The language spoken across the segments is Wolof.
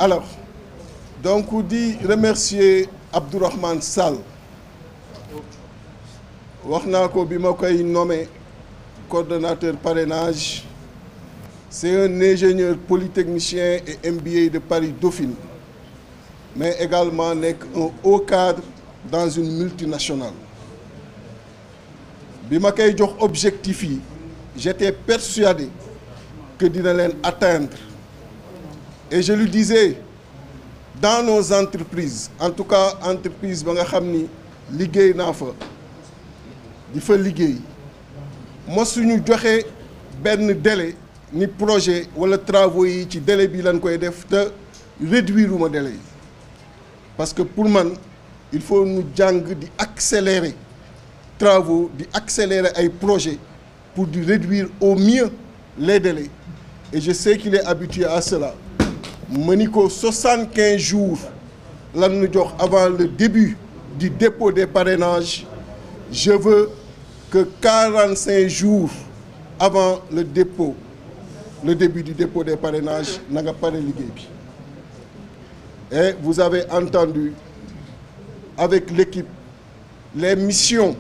Alors, donc on dit remercier Abdourahmane Sall. wax naa ko bi ma koy nommé coordonnateur parrainage. C'est un ingénieur polytechnicien et MBA de Paris Dauphine, mais également nekk un haut cadre dans une multinationale. Bi ma koy jox objectif yi, j'étais persuadé que dina leen atteindre. Et je lui disais, dans nos entreprises, en tout cas entreprise ba nga xam ni liggéey naa fa di fa liggéey mosuñu joxe benn délai ni projet wala travaux yi ci délai bi lañ koy def te réduire uma délai yi parce que pour man il faut ñu jàng di accélérer travaux di accélérer ay projets pour di réduire au mieux les délais et je sais qu'il est habitué à cela. ma ni ko 75 jours lan ñu jox avant le début du dépôt des parrainages. Je veux que 45 jours avant le début du dépôt des parrainages na nga pare liggéey bi. Et vous avez entendu avec l'équipe les missions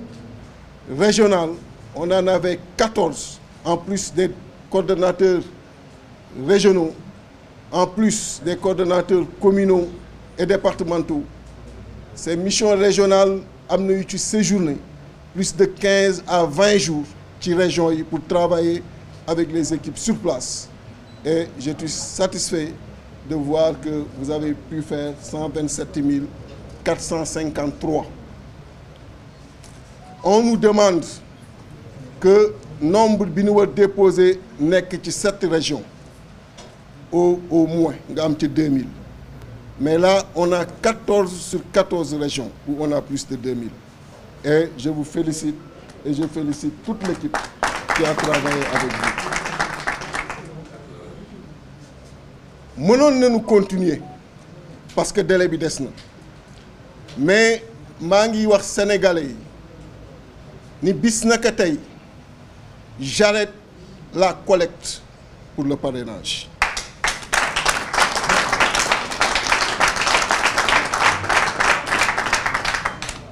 régionales, on en avait 14 en plus des coordonnateurs régionaux, en plus des coordonnateurs communaux et départementaux. Ces missions régionales am na yu ci séjourné plus de 15 à 20 jours ci région yi pour travailler avec les équipes sur place. Et je suis satisfait de voir que vous avez pu faire 127 453. On nous demande que nombre bi ñu war déposé nekk ci 7 régions au moins nga am ci 2000. Mais là, on a 14 sur 14 régions où on a plus de 2000. Et je vous félicite et je félicite toute l'équipe qui a travaillé avec vous. Mënoon nañu continuer parce que délai bi des na mais maa ngi wax sénégalais yi ni bis naka tey j'arrête la collecte pour le parrainage.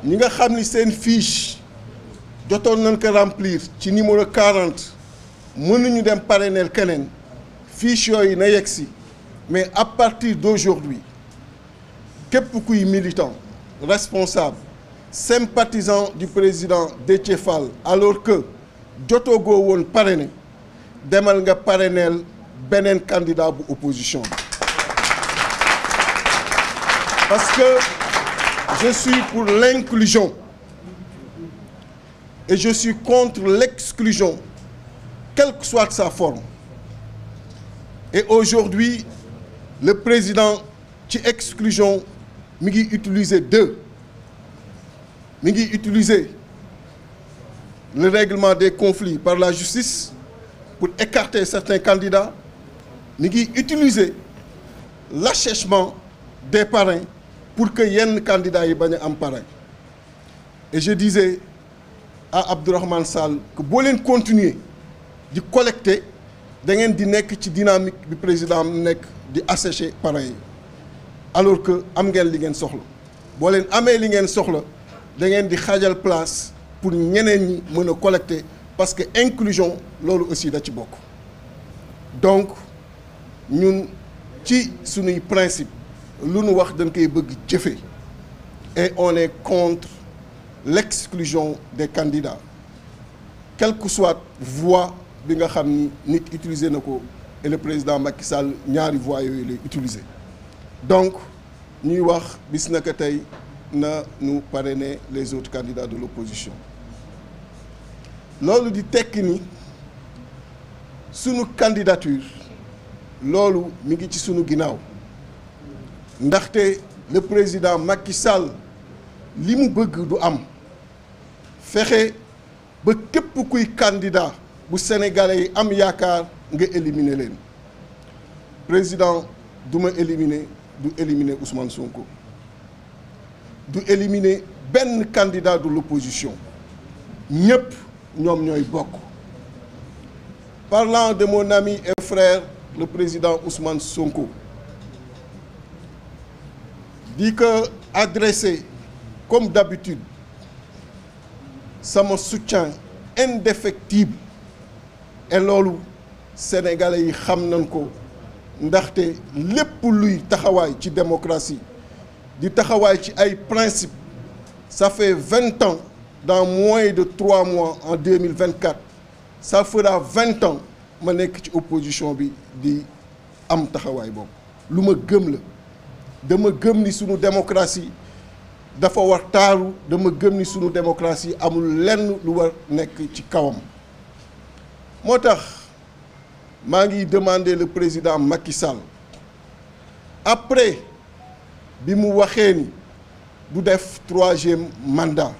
ñi nga xam ni seen fiche jotoon nañ ko remplir ci numéro 40 mënuñu dem parrainer keneen fiche yooyu na yegg si mais à partir d'aujourd'hui képp kuy militant responsable sympathisant du président Déthié Fall alors que jotoogoo woon parrainer demal nga parrainer beneen candidat bu opposition bi parce que je suis pour l'inclusion et je suis contre l'exclusion, quelle que soit sa forme. Et aujourd'hui, le président ci exclusion mi ngi utiliser mi ngi utiliser le règlement des conflits par la justice pour écarter certains candidats, mi ngi utiliser l'achèvement des parrains pour que yenn candidats yi bañ a am parrain. Et je disais à Abdourahmane Sall que boo leen continuer di collecter da ngeen di nekk ci dynamique bi président nekk di assécher parrain yi alors que am ngeen li ngeen soxla boo leen amee li ngeen soxla da ngeen di xaajal place pour ñeneen ñi mën a collecter parce que inclusion loolu aussi da ci bokk. Donc ñun ci sunuy principe lu nu wax dañ koy bëgg jëfe et on est contre l'exclusion des candidats quelle que soit voie bi nga xam ni nit utiliser na ko et le président Macky Sall ñaari voies yooyu lay utiliser. Donc ñuy wax bis naka tey na ñu parrainer les autres candidats de l'opposition. Loolu di tekki ni sunu candidature loolu mi ngi ci sunu ginnaaw ndaxte le président Macky Sall li mu bëgg du am fexe ba képp kuy candidat bu sénégalais yi am yaakaar nga éliminer leen. Président du ma éliminer du éliminer Ousmane Sonko du éliminer benn candidat de l'opposition ñëpp ñoom ñooy bokk. Parlant de mon ami et frère le président Ousmane Sonko, di ko adresser comme d'habitude sama soutien indéfectible et loolu sénégalais yi xam nañ ko ndaxte lépp luy taxawaay ci démocratie di taxawaay ci ay principes ça fait 20 ans dans moins de 3 mois en 2024 ça fera 20 ans ma nekk ci opposition bi di am taxawaay boobu lu ma gëm la dama gëm ni sunu démocratie dafa war taaru dama gëm ni sunu démocratie amul lenn lu war nekk ci kawam moo tax maa ngi demander le président Macky Sall après bi mu waxee ni du def 3e mandat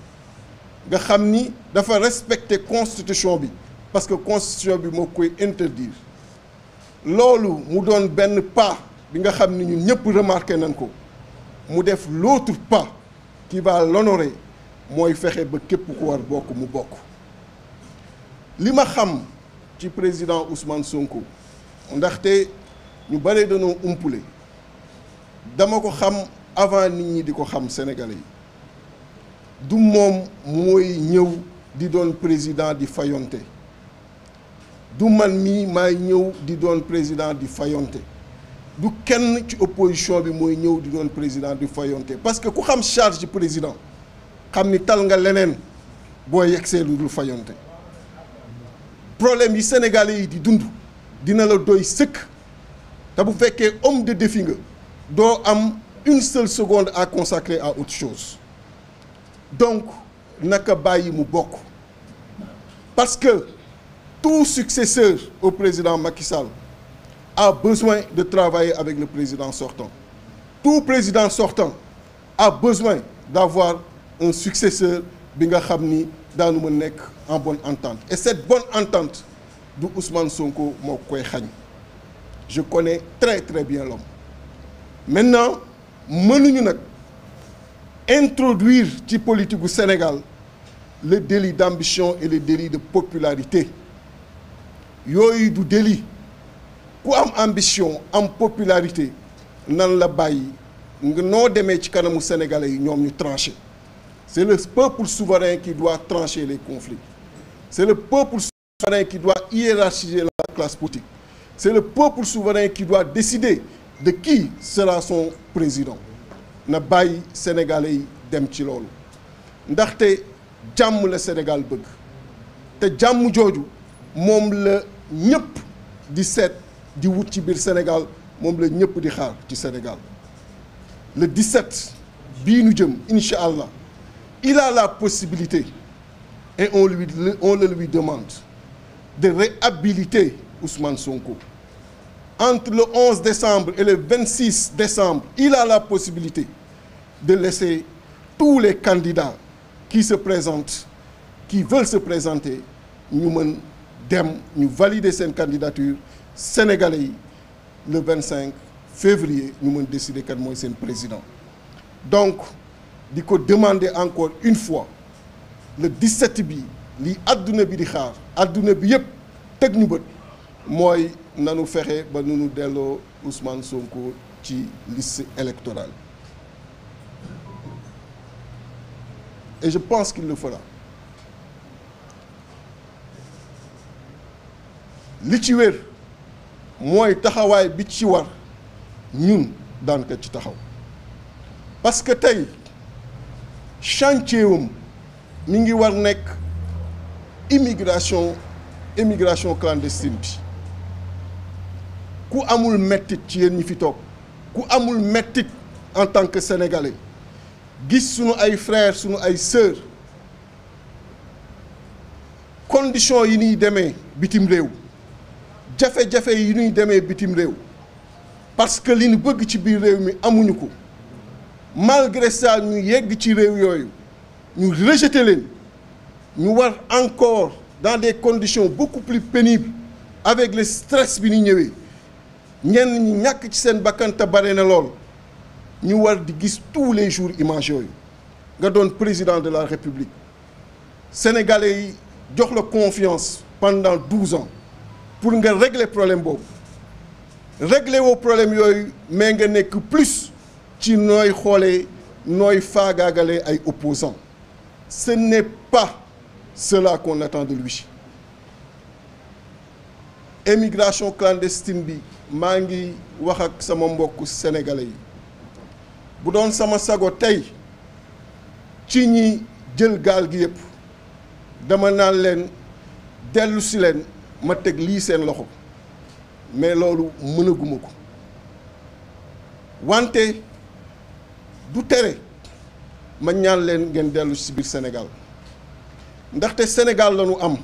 nga xam ni dafa respecter constitution bi parce que constitution bi moo koy interdire loolu mu doon benn pas bi nga xam ni ñun ñëpp remarqué nañ ko mu def l'autre pas qui va l'honorer mooy fexe ba képp ku war bokk mu bokk li ma xam ci président Ousmane Sonko ndaxte ñu bare dañoo umpule dama ko xam avant nit ñi di ko xam Sénégalais yi du moom mooy ñëw di doon président di fayonte du man mii maay ñëw di doon président di fayonte du kenn ci opposition bi mooy ñëw di doon président di fayonte parce que ku xam charge ci président xam ni tal nga leneen boo yegsee lu dul fayonte problème yi sénégalais yi di dund dina la doy sëkk te bu fekkee homme de défi nga doo am une seule seconde à consacrer à autre chose donc naka bàyyi mu bokk parce que tout successeur au président Macky Sall a besoin de travailler avec le président sortant. Tout président sortant a besoin d'avoir un successeur bi nga xam ni daanu ma nekk en bonne entente et cette bonne entente du Ousmane Sonko moo koy xañ. Je connais très très bien l'homme. Maintenant mënuñu nag introduire ci politique gu Sénégal le délit d'ambition et le délit de popularité yooyu du délit ku am ambition am popularité nan la bàyyi nga noo demee ci kanamu sénégalais yi ñoom ñu tranché c'est le peuple souverain qui doit trancher les conflits c'est le peuple souverain qui doit hiérarchiser la classe politique c'est le peuple souverain qui doit décider de qui sera son président na bàyyi sénégalais yi dem ci loolu ndaxte jàmm la Sénégal bëgg te jàmm jooju moom la ñëpp di seet di wut ci biir Sénégal moom la ñëpp di xaar ci Sénégal le 17 bii nu jëm incha allah il a la possibilité et on le lui demande de réhabiliter Ousmane Sonko entre le 11 décembre et le 26 décembre il a la possibilité de laisser tous les candidats qui se présentent qui veulent se présenter ñu mën dem ñu valider seen candidature sénégalais yi le 25 février ñu mën décider kan mooy seen président donc di ko demander encore une fois le 17 bi li adduna bi di xaar adduna bi yëpp teg ñu bët mooy nanu fexe ba nunu delloo Ousmane Sonko ci liste électorale et je pense qu'il le fera li ci wér mooy taxawaay bi ci war ñun daan ko ci taxaw parce que tey chantier wam mi ngi war nekk immigration clandestine bi ku amul mettit ci yéen ñi fi toog ku amul mettit en tant que sénégalais gis sunu ay frères sunu ay sœurs conditions yi ñuy demee bitim réew jafe-jafe yi ñuy demee bitim réew parce que li ñu bëgg ci biir réew mi amuñu ko malgré ça ñu yegg ci réew yooyu ñu rejeter leen ñu war encore dans des conditions beaucoup plus pénibles avec le stress bi ñu ñëwee ñenn ñi ñàkk ci seen bakkan te bare na lool ñu war di gis tous les jours images yooyu nga doon président de la République sénégalais yi jox la confiance pendant 12 ans pour nga régler problème boobu régler woo problème yooyu mais nga nekk plus ci nooy xoolee nooy faagaagalee ay opposants. Ce n'est pas cela qu'on attend de lui. Émigration clandestine bi maa ngi wax ak sama mbokku sénégalais yi bu doon sama sago tey ci ñi jël gaal gi yëpp dama naan leen dellu si leen ma teg lii seen loxo mais loolu mënaguma ko wante du tere ma ñaan leen ngeen dellu si biir Sénégal ndaxte Sénégal la ñu am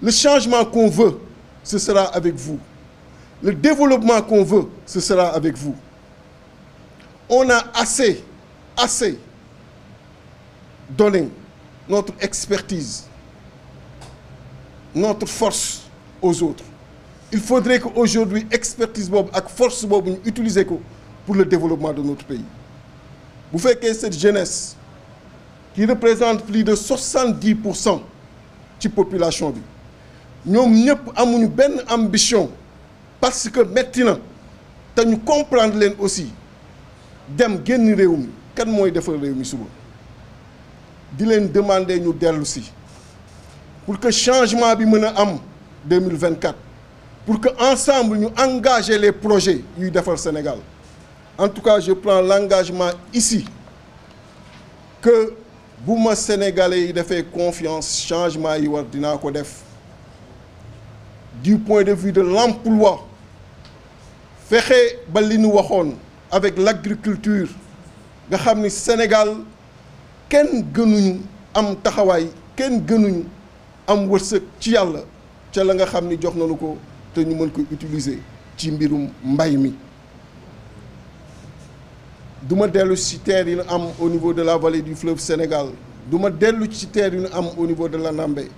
le changement qu'on veut ce sera avec vous le développement qu'on veut ce sera avec vous on a assez donné notre expertise notre force aux autres il faudrait qu'aujourd'hui expertise boobu ak force boobu ñu utiliser ko pour le développement de notre pays bu fekkee cette jeunesse qui représente plus de 70% ci population bi ñoom ñëpp amuñu benn ambition parce que metti na te ñu comprendre leen aussi dem génn réew mi kan mooy defar réew mi suba di leen demander ñu dellu si pour que changement bi mën a am 2024 pour que ensemble ñu engager les projets yuy defar Sénégal en tout cas je prends l'engagement ici que bu ma sénégalais yi defee confiance changement yi war dinaa ko def du point de vue de l'emploi fexe ba li ñu waxoon avec l'agriculture nga xam ni Sénégal kenn gënuñu am taxawaay kenn gënuñu am wërsëg ci yàlla ca la nga xam ni jox nañu ko te ñu mën ko utiliser ci mbirum mbay mi du ma dellu ci terre yi ñu am au niveau de la vallée du fleuve Sénégal du ma dellu ci terre yi ñu am au niveau de l'Anambé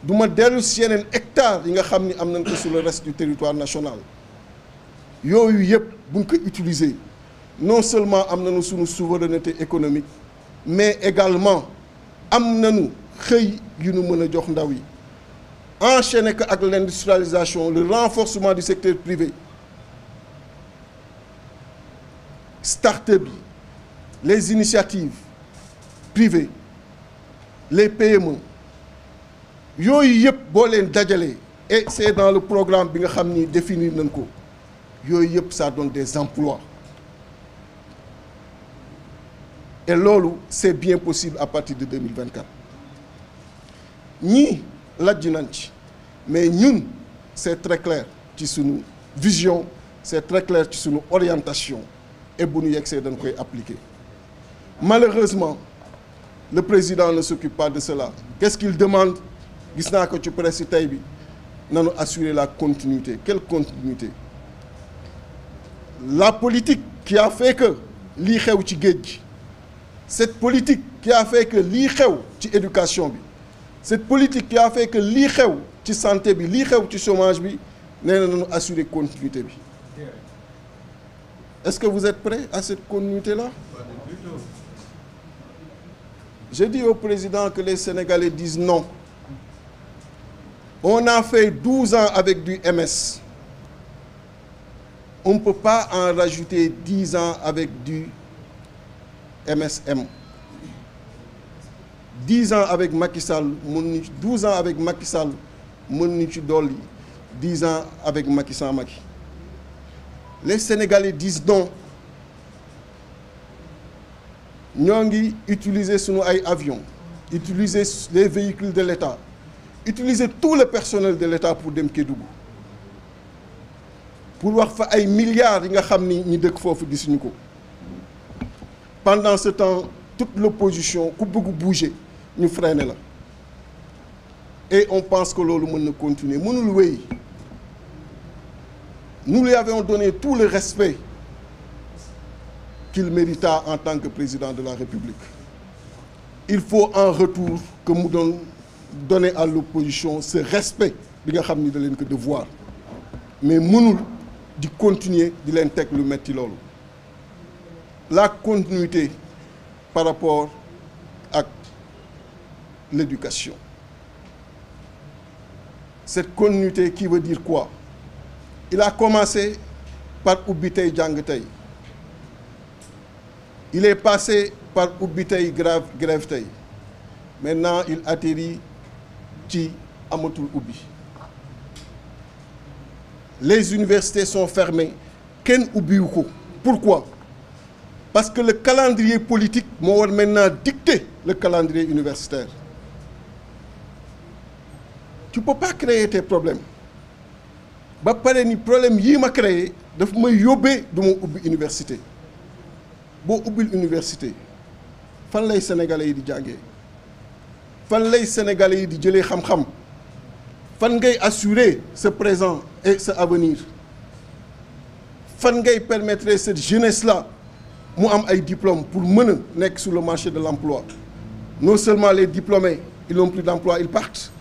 du ma dellu ci yeneen hectares yi nga xam ni am nañ ko sur le reste du territoire national yooyu yëpp buñ ko utiliser non seulement am nañu suñu souveraineté économique mais également am nañu xëy yu ñu mën a jox ndaw yi enchaîner ko ak l'industrialisation le renforcement du secteur privé start-up yi les initiatives privées les PME yooyu yëpp boo leen dajalee et c'est dans le programme bi nga xam ni définir nañ ko yooyu yëpp ça donne des emplois et loolu c'est bien possible à partir de 2024 ñii lajj nañ ci mais ñun c'est très clair ci sunu vision c'est très clair ci sunu orientation et bu ñu yegsee dañ koy appliquer malheureusement le président ne s'occupe pas de cela qu'est-ce qu'il demande gis naa ko ci presse tey bi nanu assurer la continuité quelle continuité la politique qui a fait que lii xew ci géej gi cette politique qui a fait que lii xew ci éducation bi cette politique qui a fait que lii xew ci santé bi lii xew ci chômage bi nee na nañu assurer continuité bi est-ce que vous êtes prêts à cette continuité-là? Je dis au président que les Sénégalais disent non. On a fait 12 ans avec du MS. On ne peut pas en rajouter 10 ans avec du MSM. 10 ans avec Macky Sall, 12 ans avec Macky Sall, 10 ans avec Macky sans Macky. Les Sénégalais disent non. ñoo ngi utiliser sunu ay avions utiliser les véhicules de l'État utiliser tout le personnel de l'État pour dem Kédougou pour wax fa ay milliards yi nga xam ni ñi dëkk foofu gisuñu ko pendant ce temps toute l'opposition ku bëgg bouger ñu freiner la et on pense que loolu mën na continuer mënul wéy. Nous lui avions donné tout le respect qu'il mérita en tant que président de la République. Il faut en retour que mu doon donner à l'opposition ce respect bi nga xam ni da leen ko devoir mais mënul di continuer di leen teg lu metti loolu. La continuité par rapport ak l'éducation. Cette continuité qui veut dire quoi? Il a commencé par ubbi tey jàng tey Il est passé par ubbi tey grève tey maintenant il atterrit ci amatul ubbi. Les universités sont fermées kenn ubbiwu ko. Pourquoi? Parce que le calendrier politique moo war maintenant dicter le calendrier universitaire. Tu peux pas créer tes problèmes ba pare ni problème yii ma créé daf may yóbbee du ma ubbi université. Boo ubbil université fan lay sénégalais yi di jàngee, fan lay sénégalais yi di jëlee xam-xam, fan ngay assurer ce présent et ce avenir, fan ngay permettre cette jeunesse là mu am ay diplômes pour mën a nekk sur le marché de l'emploi. Non seulement les diplômés ils n'ont plus d'emploi, ils partent,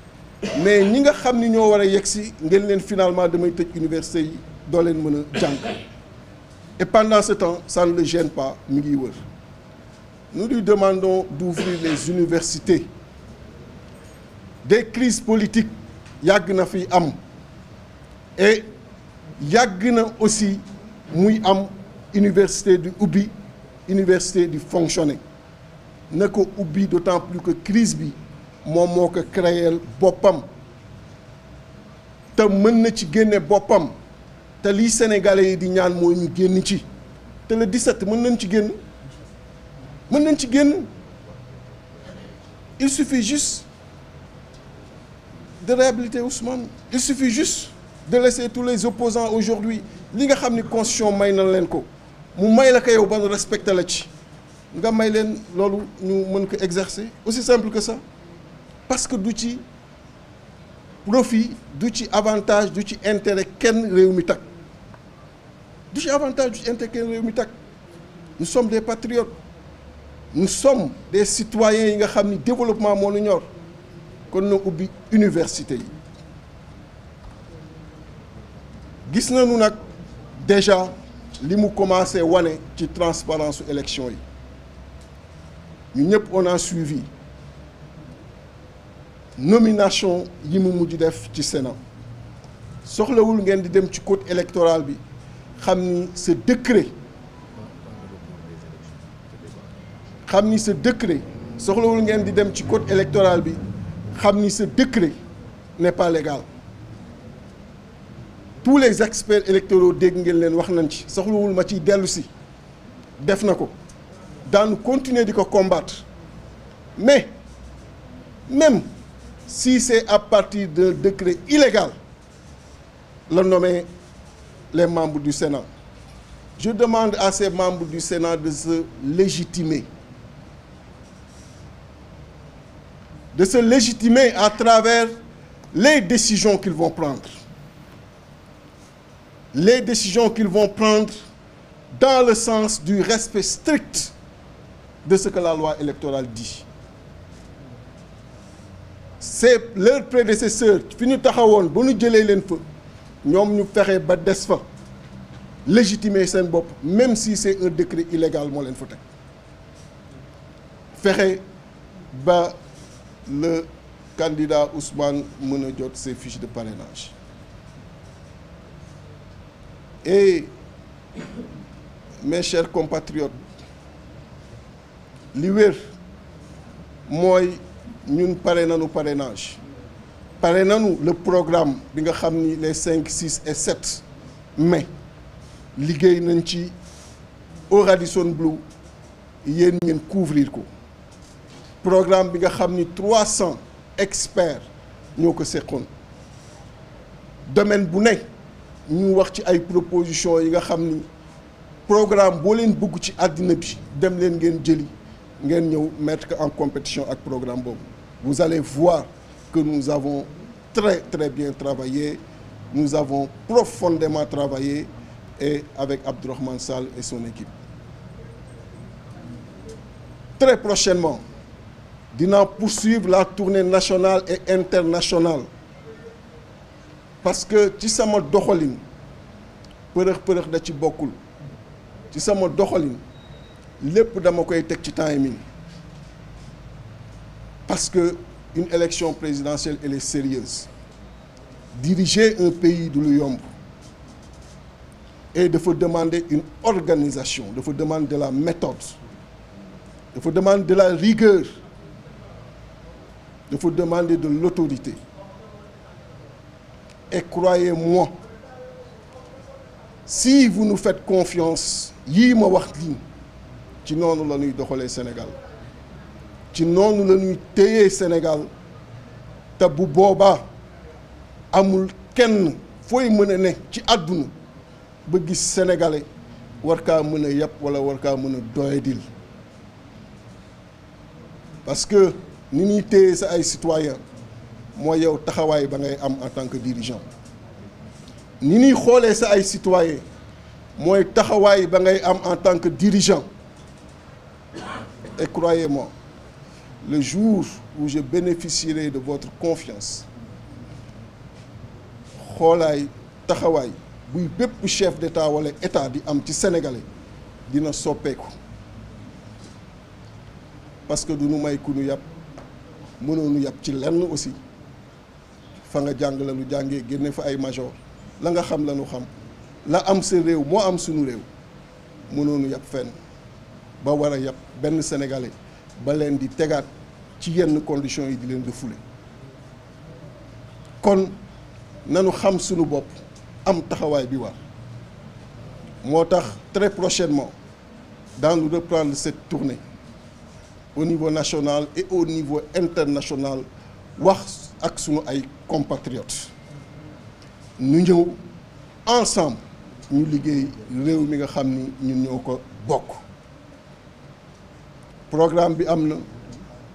mais ñi nga xam ni ñoo war a yegg si ngeen leen finalement damay tëj université yi doo leen mën a jàng. Et pendant ce temps ça ne le gêne pas, mi ngi wër. Nous lui demandons d'ouvrir les universités. Des crises politiques yàgg na fi am et yàgg na aussi muy am université du ubbi, université du fonctionner. Na ko ubbi d'autant plus que crise bi moom moo ko créer boppam te mën na ci génne boppam. Te lii sénégalais yi di ñaan mooy ñu génn ci te le 17 mën nañ ci génn il suffit juste de réhabiliter Ousmane, il suffit juste de laisser tous les opposants aujourd'hui li nga xam ni constitution may na leen ko mu may la ko yow ba respecté la ci nga may leen loolu ñu mën ko exercer, aussi simple que ça. Parce que du ci profit du ci avantage du ci intérêt kenn réew mi tak du ci avantage du ci intérêt kenn réew mi tak. Nous sommes des patriotes, nous sommes des citoyens yi nga xam ni développement moo nu ñor kon na ubbi université yi. Gis nañu nag déjà li mu commencé wane ci transparence su élection yi ñu ñëpp on a suivi nomination yi mu mujj def ci Sénat. Soxlawul ngeen di dem ci code électoral bi xam ni ce décret soxlawul ngeen di dem ci code électoral bi xam ni ce décret n'est pas légal. Tous les experts électoraux dégg ngeen leen wax nañ ci soxlawul ma ciy dellu si def na ko daan continuer di ko combattre mais même si c'est à partir d'un décret illégal la nommer les membres du Sénat, je demande à ces membres du Sénat de se légitimer à travers les décisions qu'ils vont prendre. Les décisions qu'ils vont prendre dans le sens du respect strict de ce que la loi électorale dit. C'est leurs prédécesseurs fi ñu taxawoon ba ñu jëlee leen fa ñoom ñu fexe ba des fa légitimer seen bopp même si c'est un décret illégal moo leen fa teg fexe ba le candidat Ousmane mën a jot ses fiches de parrainage. Et mes chers compatriotes li wér mooy ñun pare nañu parrainage pare nañu le programme bi nga xam ni les 5, 6 et 7 mai liggéey nañ ci au Radisson Blu yéen ngeen couvrir ko programme bi nga xam ni 300 experts ñoo ko seqoon domaine bu nekk ñu wax ci ay propositions yi nga xam ni programme boo leen bëgg ci àddina bi dem leen ngeen jëli ngeen ñëw mettre en compétition ak programme boobu. Vous allez voir que nous avons très très bien travaillé, nous avons profondément travaillé et avec Abdourahmane Sall et son équipe. Très prochainement dinaa poursuivre la tournée nationale et internationale parce que ci sama doxalin përëx da ci bokkul ci sama doxalin lépp dama koy teg ci timing parce que une élection présidentielle elle est sérieuse. Diriger un pays du lu yomb et dafa demander une organisation, dafa demander de la méthode, dafa demander de la rigueur, dafa demander de l'autorité. Et croyez-moi, si vous nous faites confiance yii ma wax lii ci noonu la ñuy doxalee Sénégal ci noonu la ñuy téyee Sénégal te bu boobaa amul kenn fooy mën a ne ci àdduna ba gis sénégalais war kaa mën a yàpp wala war kaa mën a doyadil parce que ni ñuy téye sa ay citoyens mooy yow taxawaay ba ngay am en tant que dirigeant ni ñuy xoolee sa ay citoyens mooy taxawaay ba ngay am en tant que dirigeant et croyez-moi le jour où je bénéficierai de votre confiance xoolaay taxawaay buy bépp chef d'état wala état di am ci sénégalais dina soppeeku parce que du nu may ku nu yàpp mënoonu yàpp ci lenn aussi fa nga jàng la nu jàngee génne fa ay major la nga xam la nu xam la am sa réew moo am sunu réew mënoonu yàpp fenn ba war a yàpp benn sénégalais ba leen di tegaat ci yenn conditions yi di leen refoulé kon nanu xam sunu bopp am taxawaay bi war moo tax très prochainement daanu reprendre cette tournée au niveau national et au niveau international wax ak sunu ay compatriotes ñu ñëw ensemble ñu liggéey réew mi nga xam ni ñun ñoo ko bokk programme bi am na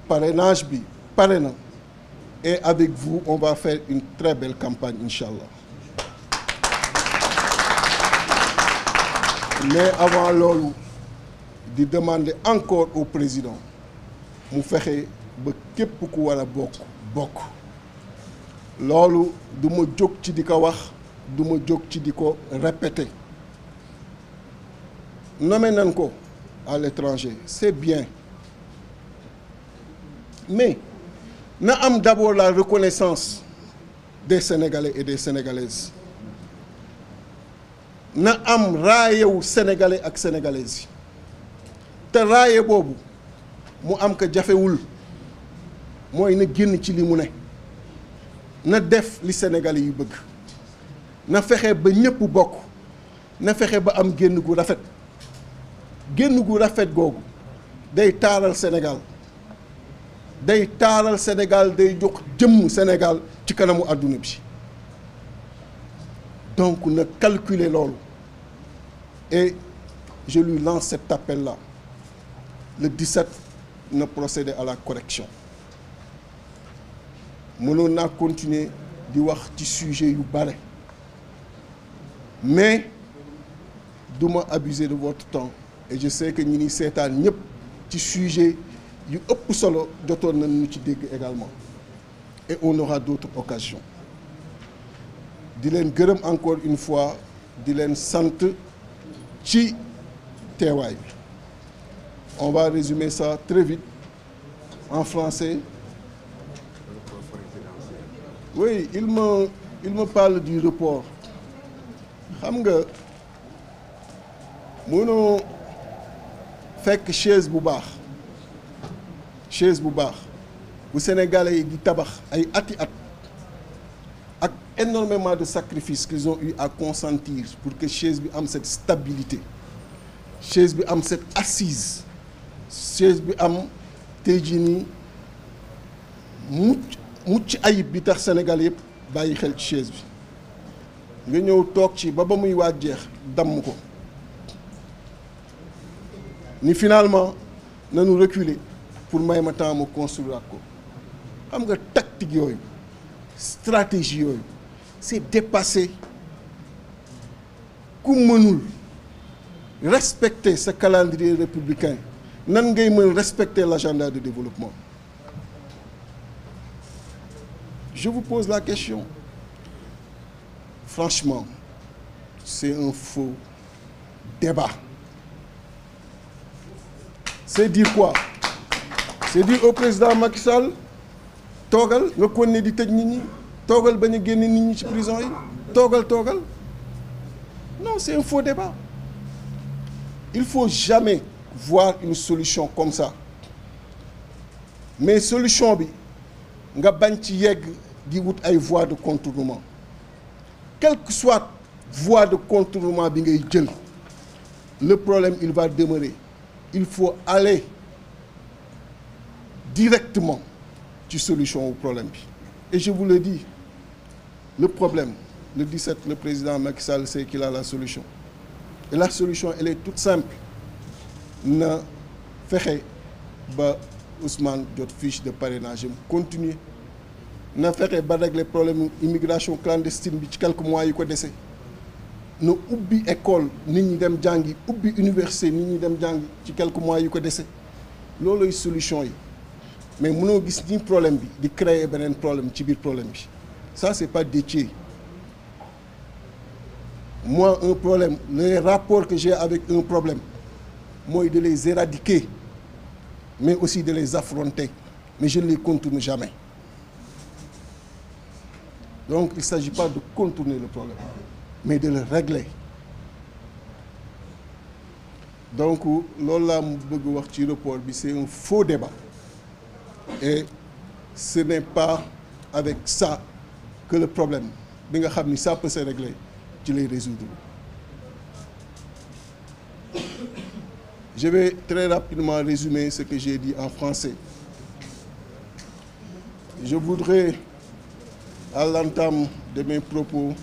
parrainage bi pare na et avec vous on va faire une très belle campagne inchallah mais avant loolu di demander encore au président mu fexe ba képp ku war a bokk loolu du ma jóg ci di ko wax du ma jóg ci di ko répéter nommé nañ ko à l'étranger c'est bien mais na am d'abord la reconnaissance des Sénégalais et des Sénégalaises na am raayewu Sénégalais ak Sénégalaises yi te raaye boobu mu am ko jafewul mooy na génn ci li mu ne na def li Sénégalais yi bëgg na fexe ba ñëpp bokk na fexe ba am génn gu rafet googu day taaral Sénégal day jox jëmm Sénégal ci kanamu àdduna bi donc na calculer loolu et je lui lance cet appel-là le 17 na procéder à la correction mënoon naa continuer di wax ci sujet yu bare mais du ma abuser de votre temps et je sais que ñi ni seetaan ñëpp ci sujet yu ëpp solo jotoon nañu ci dégg également et on aura d'autres occasions di leen gërëm encore une fois di leen sant ci teewaay bi on va résumer ça très vite en français. Oui, il me parle du report xam nga mënoo fekk chaise bu baax bu Sénégalais yi di tabax ay ati at ak énormément de sacrifices qu'ils ont eu à consentir pour que chaise bi am cette stabilité chaise bi am cette assise chaise bi am tey jii nii mucc ayib bi tax Sénégal yëpp bàyyi xel ci chaise bi nga ñëw toog ci ba muy waaj jeex damm ko ni finalement nañu reculer pour may ma temps mu construire ko xam nga tactique yooyu stratégie yooyu c'est dépassé ku mënul respecter ce calendrier républicain nan ngay mën respecter l'agenda de développement. Je vous pose la question. Franchement, c'est un faux débat. C'est dire quoi? C'est dire au président Macky Sall toogal nga continuer di tëj nit ñi toogal bañ a génne nit ñi ci prison yi toogal. Non, c'est un faux débat. Il faut jamais voir une solution comme ça mais solution bi nga bañ ci yegg di wut ay voies de contournement quelle que soit voie de contournement bi ngay jël le problème il va demeurer il faut aller directement ci solution au problème bi et je vous le dis le problème le 17 le président Macky Sall sait qu'il a la solution et la solution elle est toute simple na fexe ba Ousmane jot fiche de parrainage continuer na fexe ba régler problème immigration clandestine bi ci quelques mois yi ko dese na ubbi école nit ñi dem jàngi ubbi université nit ñi dem jàngi ci quelques mois yi ko dese looloy solution yi mais mënoo gis ni problème bi di créer beneen problème ci biir problème bi ça c'est pas Déthié moi un problème les rapports que j'ai avec un problème mooy de les éradiquer mais aussi de les affronter mais je ne les contourne jamais donc il ne s'agit pas de contourner le problème mais de le régler donc loolu laa mu bëgg wax ci report bi c'est un faux débat et ce n'est pas avec ça que le problème bi nga xam ni ça peut se régler ci lay résoudre. Je vais très rapidement résumer ce que j'ai dit en français. Je voudrais, à l'entame de mes propos,